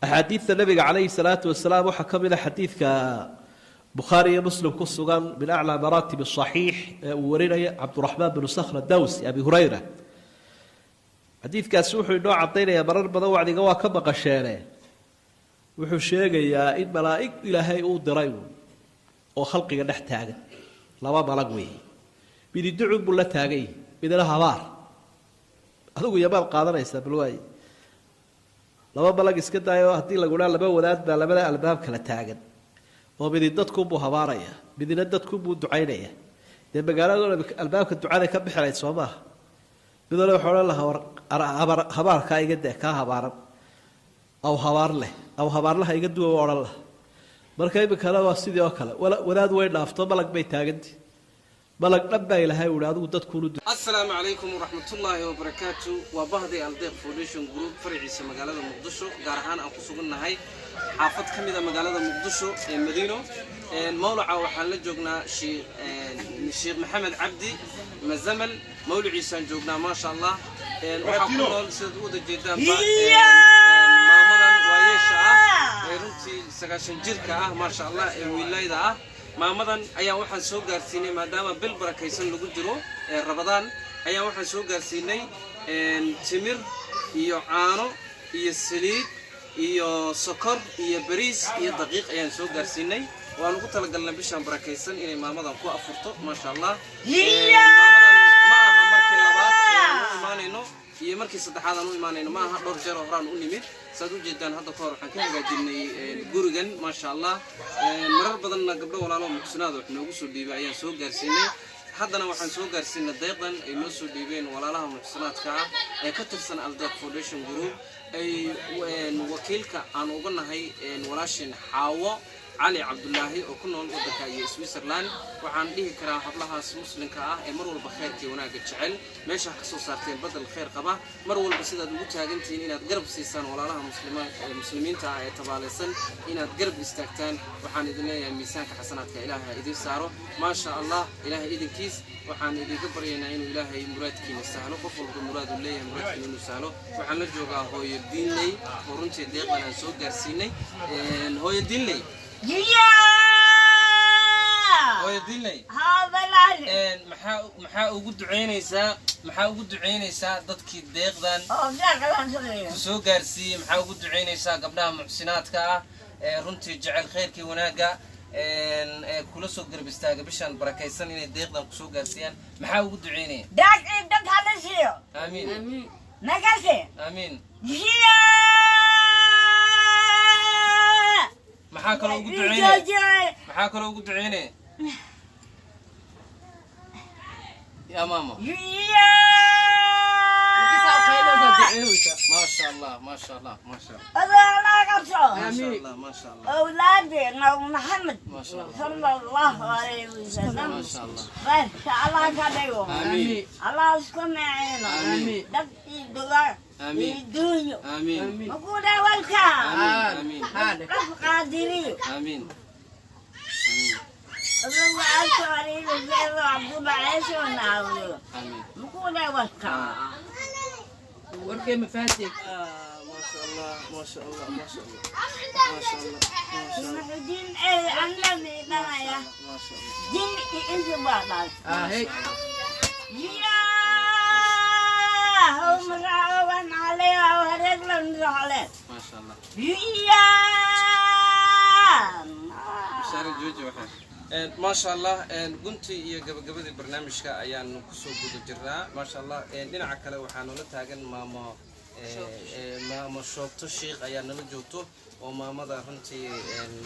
Axaadiidta nabiga calayhi salaatu wasalaam waxaa ka mid a xadiidka Bukhaari iyo Muslim ku sugan, min aclaa maraatib saxiix, ee uu warinaya Cabduraxmaan binu Sakhra Dawsi, Abi Hurayra. Xadiidkaasi wuxuu inoo caddaynayaa, marar badan wacdiga waa ka maqasheene, wuxuu sheegayaa in malaa'ig Ilaahay uu diray oo khalqiga dhex taagan. Laba malag weeye, midi ducun buu la taagan yahi, midna habaar. Adigu yamaad qaadanaysaa? Bal waaye, laba malag iska daayo, haddii lagudhaa laba wadaad baa labada albaab kala taagan oo midi dadkunbuu habaaraya, midna dadkunbuu ducaynaya, dee magaalado albaabka ducada ka bixi lahayd, soo maaha? Mid wale wuxuu odhan lahaa, war habaarkaa iga de, kaa habaaran aw habaar leh aw habaarlaha iga duwa, odhan laha. Marka iminkana waa sidii oo kale, wadaad way dhaafto, malag bay taaganti, malag dhan baa Ilahay uhi adigu dadkuunu. Asalaamu calaykum waraxmatullaahi wabarakaatu. Waa bahday Aldeeq Foundation Group, faraciisa magaalada Muqdisho, gaar ahaan aan ku sugannahay xaafad ka mid a magaalada Muqdisho ee Madiino. Mawlaca waxaan la joognaa Sheekh Maxamed Cabdi Mazamal, mawliciisaan joognaa, maasha Allah. Waxaa ku nool, sidaad u wada jeedaanba, maamadan waayeesha ah ee runtii 90 jirka ah, maasha Allah, ee wiilayda ah. Maamadan ayaa waxaan soo gaarsiinay, maadaama bil barakaysan lagu jiro ee Rabadaan, ayaa waxaan soo gaarsiinay timir iyo caano iyo saliid iyo sokor iyo bariis iyo daqiiq ayaan soo gaarsiinay. Waan ugu talagalnay bishaan barakaysan inay maamadan ku afurto, maasha Allah. Maamadan ma aha markii labaad ee aan u imaanayno iyo markii saddexaad aan u imaanayno, ma aha. Dhowr jeer oo horaan u nimid. Saad u jeedaan, hadda ka hor waxaan ka hagaajinay gurigan, maasha Allah. Marar badanna gabdho walaalo muxsinaad wax noogu soo dhiibay ayaan soo gaarsiinay. Haddana waxaan soo gaarsiinay deeqdan ay noo soo dhiibeen walaalaha muxsinaadka ah ee ka tirsan Aldeeq Foundation Group, ay wakiilka aan uga nahay walaashin Xaawo Cali Cabdulaahi oo ku nool waddanka iyo Switzerland. Waxaan dhihi karaa, hablahaas muslimka ah ee mar walba khayrkii wanaagga jecel, meesha ka soo saarteen badal khayr qaba. Mar walba sidaad ugu taagantihiin inaad garab siisaan walaalaha muslimiinta ah ee tabaalaysan, inaad garab istaagtaan, waxaan idin leeyahay miisaanka xasanaadka Ilaahay ha idin saaro, maasha Allah. Ilaahay idinkiis waxaan idinka baryaynaa inuu Ilaahay muraadkiina sahlo. Qof walba muraad uu leeyahay, muraadkiina inuu sahlo. Waxaan la joogaa hooyo Diinley oo runtii deeqdan aan soo gaarsiinay. Hooyo Diinley, hooyo Diinley, maxaa ugu ducaynaysaa dadkii deeqdan ku soo gaarsiiyey? Maxaa ugu ducaynaysaa gabdhaha muxsinaadka ah ee runtii jecel khayrkii wanaagga ee kula soo garab istaaga bishaan barakaysan inay deeqdan kusoo gaarsiiyaan? Maxaa ugu ducaynaya? Aamiin. Aamiin. Maxaa kaloo ugu ducaynaya? Maxaa kaloo ugu ducaynaya, yaa maamo? Maasha Allah, maasha Allah, maasha Allah, maasha Allah, maasha Allah. أولادي نبي محمد. ما شاء الله. صلى الله عليه وسلم. ما شاء الله. بس الله كبير. آمين. الله يسكن عينه. آمين. دبتي دولار. آمين. الدنيا. آمين. وقول والكا. آمين، آمين. قادرين. آمين، آمين. الله عز وجل عبد الله ونعوذ. آمين. وقول والكا. Warkee ma fahanteed? ما شاء الله، ما شاء الله، ما شاء الله، ما شاء الله، ما شاء الله. دين إيه أنا يا ما شاء الله. دين إيه بعض. Ahey. يا هم راون عليها وهرجل عليه. ما شاء الله. يا Bishaare jooji waxaan. Maasha Allah, guntii iyo gabagabadii barnaamijka ayaanu kusoo guda jirnaa, maasha Allah. Dhinaca kale waxaa noola taagan maamo Shoobto Shiikh ayaa nala joogto, oo maamada runtii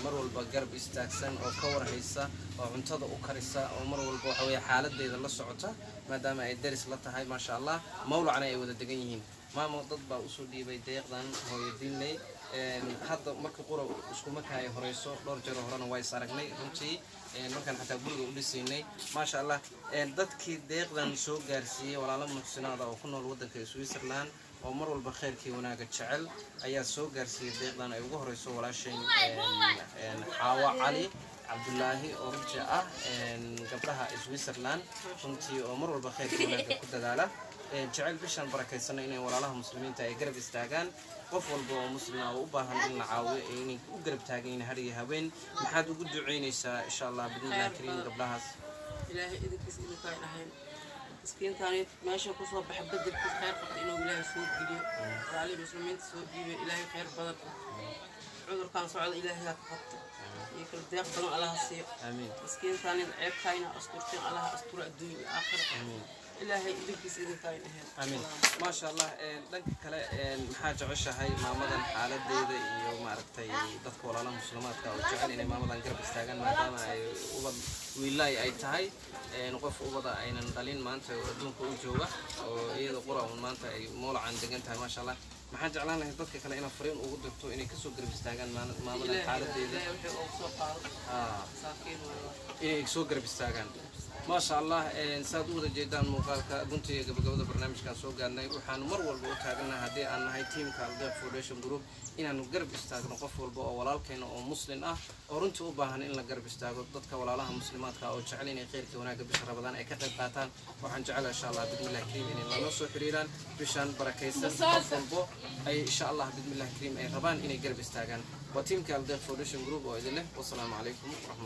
mar walba garab istaagsan oo ka warhaysa oo cuntada u karisa oo mar walba waxa weeye xaaladeeda la socota, maadaama ay daris la tahay, maasha Allah, mawlacna ay wada degan yihiin. Maamo, dad baa usoo dhiibay deeqdan hooyo Diinley. Hadda marka qura iskuma kaay horeyso, dhowr jeer oo horena waa is aragnay runtii, markaan xataa guriga u dhisaynay, maasha Allah. Dadkii deeqdan soo gaarsiiyey, walaalo muxsinaada oo ku nool waddanka Switzerland oo mar walba khayrkii wanaaga jecel ayaa soo gaarsiiyey deeqdan, ay ugu horeyso walaashayn Xaawo Cali Cabdulaahi oo runtii ah gabdhaha Switzerland runtii oo mar walba khayrkii wanaaga ku dadaala. Jecel bishan barakaysanno inay walaalaha muslimiinta ay garab istaagaan, qof walba oo muslima oo u baahan in la caawiyo ee inay u garab taagan yihiin har iyo habeen. Maxaad ugu duceynaysaa, insha Allah, bidnillahi kariim, gabdhahaas? Ilaahay idinkiis idinkaan ahayn, miskiintaani meesha kusoo baxa bedelkiis khayr qabta inuu Ilaahay soo geliyo. Walaalihi muslimiinta soo dhiibay, Ilaahay khayr badan, cudurkan socda Ilaahay ha ka qabto iyo kala deeq badan Allaha siiyo. Aamiin. Miskiintaani ceebtaayna asturteen, Allaha asturo adduunya iyo aakhira. Ilaahay idinkiis idinkaan ahayn. Amiin, maasha Allah. Dhanka kale, maxaa jeceshahay maamadan xaaladeeda iyo maaragtay dadka walaalaha muslimaadka oo jecel inay maamadan garab istaagaan, maadaama ay ubad wiilaay ay tahay, qof ubada aynan dhalin maanta oo adduunka u jooga oo iyada qura un maanta ay moolacan degan tahay, maasha Allah? Maxaa jeclaan lahayd dadka kale inaad fariin ugu dirto inay kasoo garab istaagaan maamadan Ilaahay xaaladeeda? Ilaahay wuxuu ugu soo qaado masaakiin waaye. Inay soo garab istaagaan, maasha Allah. Saad u wada jeedaan muuqaalka, guntiga gabagabada barnaamijkan soo gaarnay. Waxaanu mar walba u taaganahay, haddii aan nahay tiimka Aldeeq Foundation Group, inaanu garab istaagno qof walba oo walaalkeena oo muslin ah oo runtii u baahan in la garab istaago. Dadka walaalaha muslimaadka oo jecel inay khayrka wanaagga bisha Rabadaan ay ka qayb qaataan, waxaan jecelahay, insha Allah, bidnillahi kariim, inay nala soo xiriiraan bishan barakaysan, qof walbo ay, insha Allah, bidnillahi kariim, ay rabaan inay garab istaagaan. Waa tiimka Aldeeq Foundation Group oo idin leh wasalaamu calaykum waraxmat